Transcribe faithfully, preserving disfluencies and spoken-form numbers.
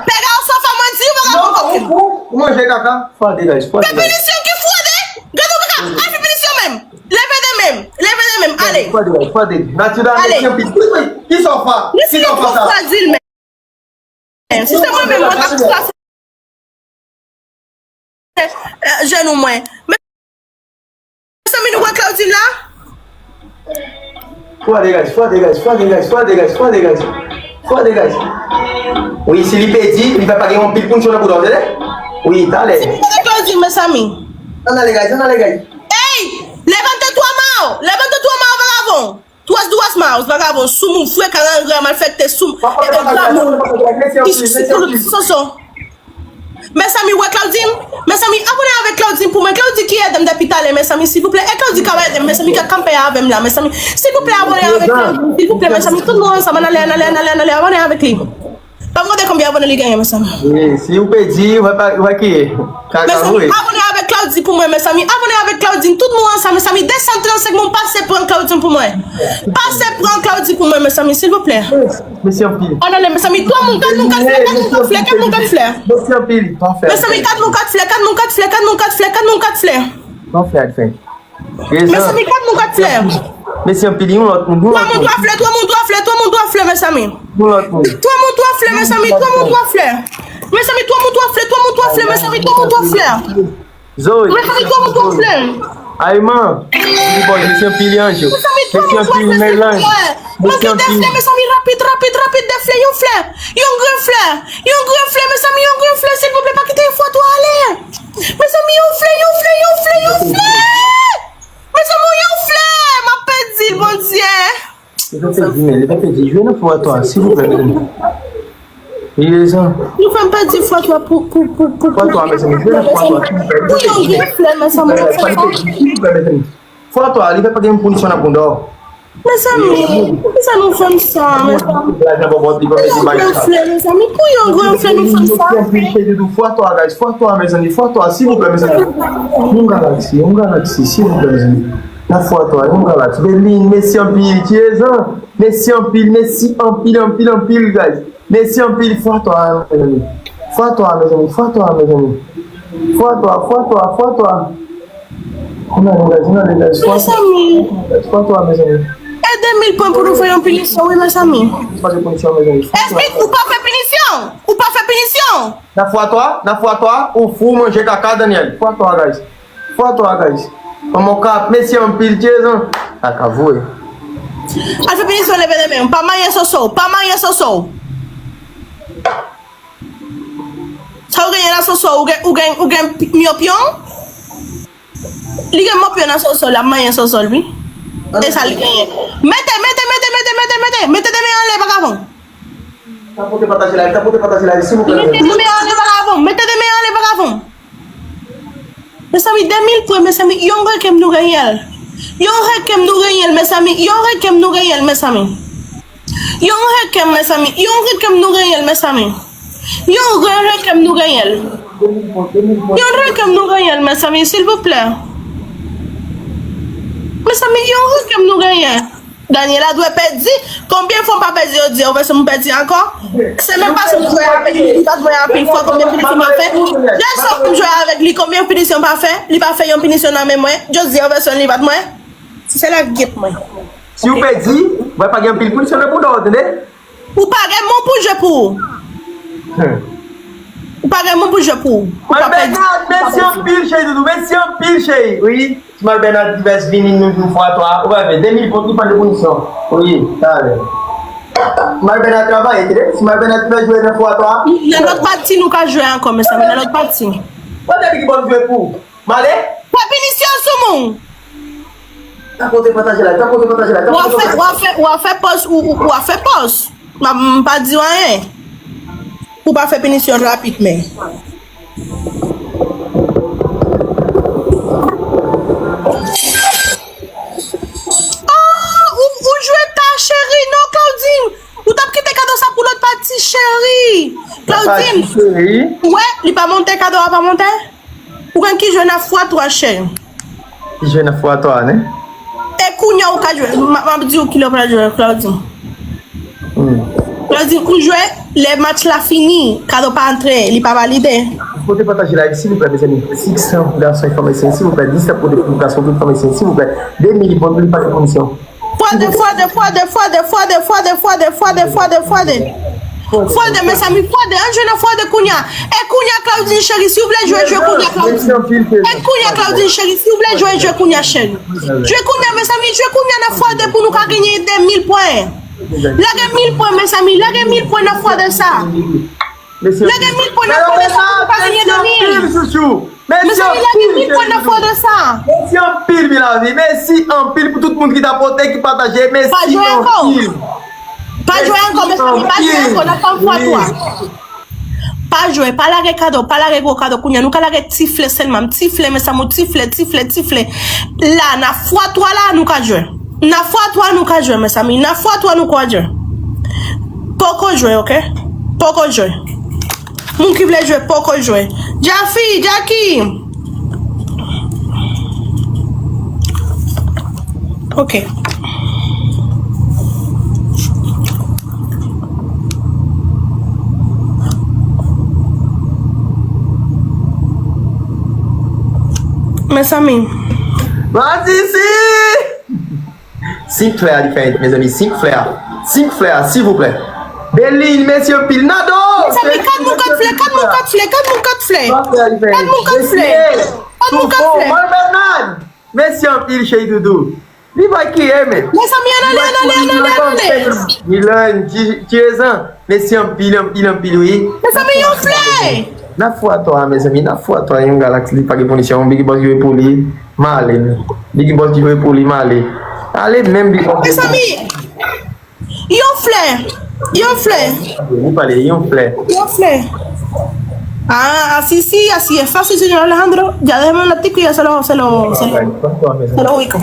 Pega ou sofa, mwen di ou pa ka pran koken. Ou manje kaka. Fwa degaj, fwa degaj. Fè pinisyon ki fwa de. Gade ou kaka. Al fè pinisyon menm. Leve de menm. Leve de menm. Ale. Fwa degaj, fwa degaj. Natirèl, ale. Ki sofa? Ki sofa sa? Fwa di l menm. Si se mwen menm, mwen t ap trase jenou mwen. Mezanmi, nou wè Claudine la? Fwa degaj, fwa degaj, fwa degaj, fwa degaj, fwa degaj. Fwa degaj. Wi, si li pèdi, li va pa gen yon pil punition nan bouda w, tande? Wi, talè. Si nou wè Claudine, mezanmi. Ann ale, guys, ann ale, guys. Ey! Levante tu mão! Levante tu mão, vagabond! Tuas duas mãos, vagabond, sou moun frekan, langran, malfektè, sou e granmoun ki sou soso. Mezanmi, wè Claudine? Mezanmi, abòne avèk Claudine pou mwen. Claudine ki ede m depi talè, mezanmi, silvouplè. E Claudine ka ede m, mezanmi, ki kanpe avè m la, mezanmi. Silvouplè, abòne avèk Claudine, silvouplè, mezanmi. Tout moun ansanm, ann ale, ann ale, ann ale, ann ale, abòne avèk li. Pa m gade konbyen abòne li genyen, mezanmi. Wi, si ou pèdi, ou va pa, ou va kiye. Kaka, mezanmi, wi. Abòne avèk Claudine pou mwen, mezanmi. Abòne avèk Claudine, tout moun ansanm, mezanmi. De san trannsenk moun, pase pran Claudine pou mwen. Pase pran Claudine pou mwen, mezanmi, silvouplè. Mèsi anpil. Ann ale, mezanmi, twa moun, kat moun, kat flè, kat moun, kat flè, kat moun, kat flè. Mèsi anpil. Mezanmi, kat moun, kat flè, kat moun, kat flè, kat moun, kat flè, kat moun, kat flè. Mezanmi, kat moun, kat flè. Mèsi anpil, yon lòt moun, yon lòt moun. Twa moun, twa flè, twa moun, twa flè, twa moun, twa flè, mezanmi. Yon lòt moun. Twa moun, twa flè, mezanmi, twa moun, twa flè. Mezanmi, twa moun, twa flè, twa moun, twa flè, mezanmi, twa moun, twa flè. Zoe. Mezanmi, twa moun, twa flè. Ayman. Bon, mèsi anpil, Anjo. Mezanmi, twa moun, twa flè, silvouplè. Manke de flè, mezanmi, rapid, rapid, rapid, de flè, yon flè. Yon grenn flè. Yon grenn flè, mezanmi, yon grenn flè, silvouplè, pa kite fwa twa ale. Mezanmi, yon flè, yon flè, yon flè, yon flè. Mezanmi, yon flè! M ap pèdi l, Bondye! Li pa pèdi, men li pa pèdi. Jwe nan fwa twa, silvouplè, mezanmi. Li rezon. Nou fè m pèdi fwa twa pou, pou, pou, pou, fwa twa, mezanmi, jwe nan fwa twa, silvouplè. Pou yon grenn flè, mezanmi. Silvouplè, mezanmi. Fwa twa, li pa gen punition nan bouda w. Mezanmi, poukisa nou fè m sa, mezanmi? Pou yon grenn flè, mezanmi, pou yon grenn flè nou fè m sa. Fwa twa, guys, fwa twa, mezanmi, fwa twa, silvouplè, mezanmi. Yon galaksi, yon galaksi, silvouplè, mezanmi. Nan fwa twa, yon galaksi. Belin, mèsi anpil, Tiezan. Mèsi anpil, mèsi anpil, anpil, anpil, guys. Mèsi anpil, fwa twa, mezanmi. Fwa twa, mezanmi, fwa twa, mezanmi. Fwa twa, fwa twa, fwa twa. Ann ale, guys, ann ale, guys. Fwa twa, mezanmi. Fwa twa, mezanmi. E de mil pwen pou nou fè yon pinisyon, wi, mezanmi. Pa de punition, mezanmi. Fwa twa. Esplik, ou pa fè pinisyon! Ou pa fè pinisyon! Nan fwa twa, nan fwa twa, ou fou manje kaka, Daniel. Fwa twa, guys. Fwa twa, guys. Manman kap, mèsi anpil, Tiezan. Kaka vre. Al fè pinisyon, leve de men. Pa manyen soso, pa manyen soso. Sa w genyen la, soso? Ou gen, ou gen, ou gen pi-, mopyon? Li gen mopyon nan soso, l ap manyen soso l, wi. E sa li genyen. Mete, mete, mete, mete, mete, mete. Mete de men anlè, vagabon. Tapote pataje la, tapote pataje la, silvouplè. Mete de men anlè, vagabon. Mete de men anlè, vagabon. Mezanmi, de mil pwen, mezanmi, yon rekenm nou genyen l. Yon rekenm nou genyen l, mezanmi, yon rekenm nou genyen l, mezanmi. Yon rekenm, mezanmi, yon rekenm nou genyen l, mezanmi. Yon grenn rekenm nou genyen l. Yon rekenm nou genyen l, mezanmi, silvouplè. Mezanmi, yon rekenm nou genyen. Daniela dwe pèdi. Konbyen fwa m pa pèdi jodi a? Ou panse m pèdi ankò? Se menm fason m jwe avèk li, li bat mwen anpil fwa, konbyen pinisyon m pa fè? De fwa m jwe avèk li, konbyen pinisyon m pa fè? Li pa fè yon pinisyon nan men mwen. Jodi a, ou panse li bat mwen? Se la gèt mwen. Si w pèdi, mwen pa gen anpil pinisyon nan bouda w, tande? Ou pa gen moun pou jwe pou ou. Hmm. Ou pa gen moun pou jwe pou ou. Ou pa pèdi. Malbènat, mèsi anpil, cheri doudou. Mèsi anpil, cheri. Wi. Si Malbènat divès vini nou, nou fwa twa. Ou pa vle de mil pwen, li pa de punition. Wi, talè. Malbènat travay, tande. Si Malbènat divès jwe nan fwa twa. Nan lòt pati, nou ka jwe ankò, mezanmi. Nan lòt pati. Kote ki bon jwe pou ou? M ale? Fè pinisyon sou moun. Tapote pataje la, tapote pataje la, tapote pataje la. W ap fè, w ap fè, w ap fè pòz, ou, ou, w ap fè pòz. M ap, m pa di w anyen. Pou w pa fè pinisyon rapid, men. Ah, ou, ou jwe ta, cheri, non, Claudine. Ou t ap kite kado sa pou lòt pati, cheri. Claudine. Lòt pati, cheri. Ou wè, li pa monte, kado a pa monte. Ou konn ki jwe nan fwa twa, cheri. Ki jwe nan fwa twa, ne? E kounye a ou ka jwe. M, m ap di w kilè w pral jwe, Claudine. Hmm. Claudine, ou jwe, Lè match la fini, Kado pa antre, li pa valide. Kote pataje live, silvouplè, mezanmi. Six cents gason e fanm ayisyen, silvouplè. Dis cents pou tout gason, tout fanm ayisyen, silvouplè. De mil bon, li pa gen komisyon. Fwade, fwade, fwade. Fwade, mezanmi, fwade. Ann jwe nan fwade kounya. E kounya, Claudine cheri, si w vle jwe, jwe kounya, Claudine. E kounya, Claudine cheri, si w vle jwe, jwe kounya, cheri. Jwe kounya, mezanmi, jwe kounya nan fwade pou nou ka genyen de mil pwen. Lage mil pwen, mezanmi, lage mil pwen nan fwade sa. Lage mil pwen nan fwade sa pou nou ka genyen de mil. Mezanmi, lage mil pwen nan fwade sa. Mèsi anpil, Milavi. Mèsi anpil pou tout moun ki ta pote, ki pataje. Mèsi anpil. Pa jwe ankò, mezanmi, pa jwe ankò, n ap fè yon fwa twa. Pa jwe, pa lage Kado, pa lage gwo Kado kounya. Nou ka lage ti flè sèlman, ti flè, mezanmi, ti flè, ti flè, ti flè. La, n ap fwa twa la, nou ka jwe. N ap fwa twa, nou ka jwe, mezanmi. N ap fwa twa, nou ka jwe. Poko jwe, oke? Poko jwe. Moun ki vle jwe, poko jwe. Jafi, Jackie. Oke. Mezanmi. Batisi! Senk flè a li fè, mezanmi, senk flè a. Senk flè a, silvouplè. Belin, mèsi anpil. Nado! Mezanmi, kat moun, kat flè, kat moun, kat flè, kat moun, kat flè. Kat moun, kat flè. Kat moun, kat flè. Mèsi anpil, cheri doudou. Li va kiye, men. Mezanmi, ann ale, ann ale, ann ale, ann ale. Milan, Ti-, Tiyezan. Mèsi anpil, anpil, anpil, wi. Mezanmi, yon flè! N ap fwa twa, mezanmi, n ap fwa twa, yon Galaxy, li pa gen pwonisyon, Big Boss jwe pou li, m ale. Big Boss jwe pou li, m ale. Ale menm, Big Boss. Mezanmi, yon flè, yon flè. Li pale, yon flè. Yon flè. Ah, así sí, así es fácil, señor Alejandro. Ya déjame un ratico y ya se lo, se lo, se lo, se lo ubico.